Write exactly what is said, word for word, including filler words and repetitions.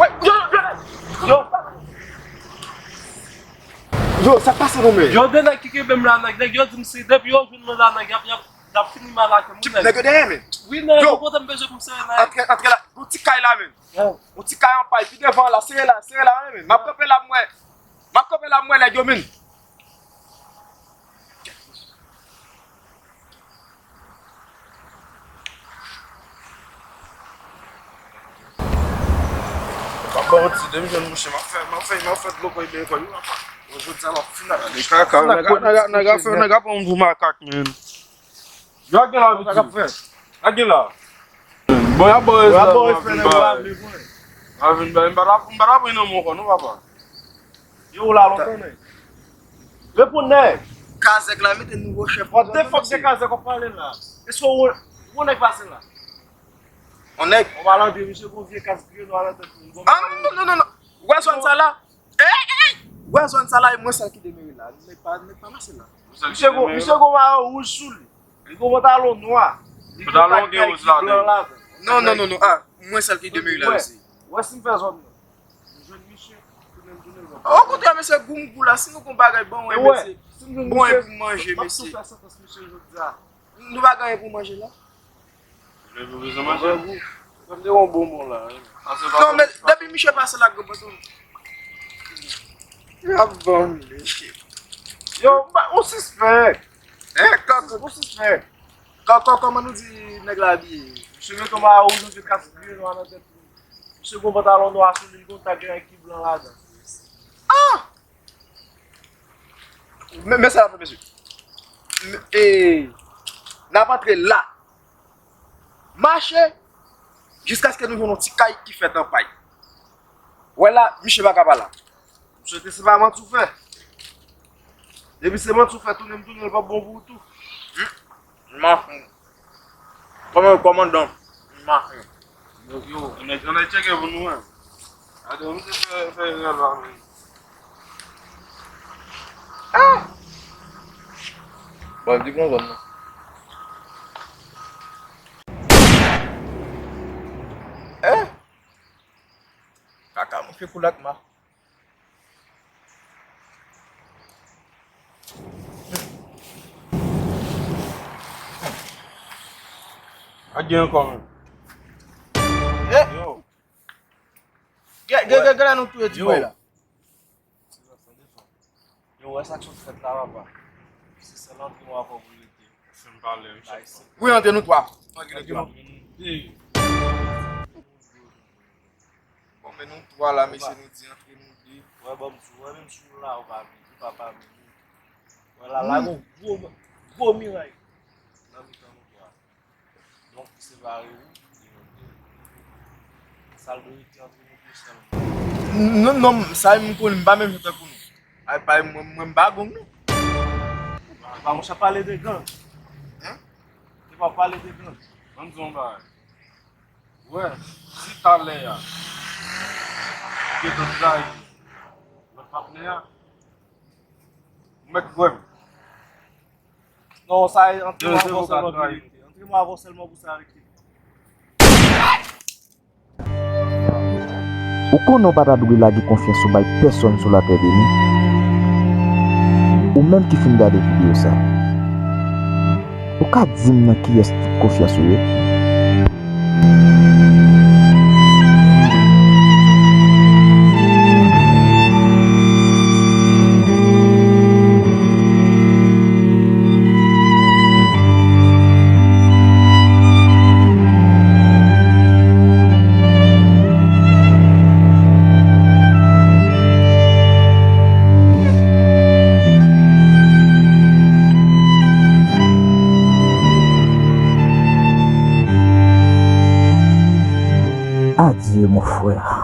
Yo, yo, yo, yo. Yo, sa k pase non, men? Yo, de nèg ki kenbe m la, nèg, nèg yo di m si depi yo jwenn mwen la, nèg, y ap, y ap, y ap fini mal ak mwen, nèg. Nèg yo dèyè, men. Wi, nèg, yo, kote m bezwen pou m sere, nèg. Antre, antre la, yon ti kay la, men. Yon ti kay an pay, pi devan la, sere la, sere la, men. M ap kanpe la, mwen. M ap kanpe la, mwen, nèg yo, men. Pa ba yon ti de m jwenn mouche, m ap fè, m ap fè, m ap fè dlo kòy byen kòy, wi, papa. Bon, jodi a, m ap fin ak li. Kaka, nèg, nèg, nèg ap pran m pou makak, men. Yo, gen la, sa k ap fèt? Sa gen la? Bon, y ap ba w respè, nèg yo ap vle pran. Y ap vin bay, m pa t ap, m pa t ap ri nan men w ankò, non, papa. Yo, ou la lontan, nèg. Reponn, nèg. Kazèk la, mete nouvo chèf. What the fuck de Kazèk w ap pale la? Èske w, ou nèg pase la? On nèg? On malandren, misye gon vye kas grenwa nan tèt li. Ah, non, non, non, non. Ou wè zòn sa la? Ey, ey! Ou wè zòn sa la, e mwen sèl ki demere la. Nèg pa, nèg pa pase la. Misye gon, misye gon mayo wouj sou li. Li gon pantalon nwa. Li gon kay ki blan ladan. Non, non, non, non. Ah, mwen sèl ki demere la isi. Wè si m fè zòn nan. M jwenn misye, tounen m tounen zòn. Okontrè, mesye, gou m gou la, si nou gon bagay, ban mwen, mesye. Ban mwen pou m manje, mesye. M ap tou fè santans misye jodi a. Nou pa gen anyen pou manje la? Leve bezwen manje. Mwen te yon bonbon la, wi. Non, men depi misye pase la, gwo bòtò. Y ap ban m mesye. Yo, ba, ou sispèk. Hein, kòk, ou sispèk. Kòk, kòk, kòman nou di nèg la abiye? Misye mete yon mayo wouj, yon vye kas grenwa nan tèt li. Misye gon pantalon nwa sou li, li gon tag ki blan ladan. Ah! Men, men sa n ap fè, mesye. Men, e, n ap antre la. Mache jiskaske nou jwenn yon ti kay ki fèt an pay. Wè la, misye pa ka pa la. M swete se pa manti w fè. Depi se manti w fè, tounen m tounen, l p ap bon pou ou tou. Hmm. M ap Kòman, kòmandan? M mache. Yo, yo, ann, ann al tcheke pou nou, men. Gade, misye fè, fè erè la, men. Ah! Bon, di bon zòn nan. Eh! Kaka, mouche koulak ma. A gen ankò, men. Eh! Yo. Gen, gen, gen, gen la nou touye ti bòy la. Yo, wè sa k sot fèt la, papa. Se sèl antre nou ankò pou rete. Fè m pale, wi, chèf. Wi, antre nou twa. Antre nou twa. Bon, men nou twa la, mesye, nou di antre nou de. Wè, ban m di w, wè, menm si w la, ou pa vini, ou pa pa vini. Wè, la, la, gon gwo, gwo miray nan mitan nou twa. Donk, li separe ou de nou de. Sa l dwe rete antre nou de sèlman. Non, non, sa m konnen, m pa menm jan tankou nou. Ay, pa mwen, mwen, m pa gang, non. Epa, monchè, pale de gang. Hein? Epa, pale de gang. Ban m di w yon bagay. Wè, si talè a, ou gentan trayi lòt patnè a, ou mèt kwè m. Non, sa e antre mwen avè w sèlman pou rete. Antre mwen avè w sèlman pou sa rete. Ou konnen w pa ta dwe lage konfyans ou bay pèsonn sou latè, Deni. Ou menm ki fin gade videyo sa, ou ka di m nan kiyès tout konfyans ou ye? Adieu, mon frère.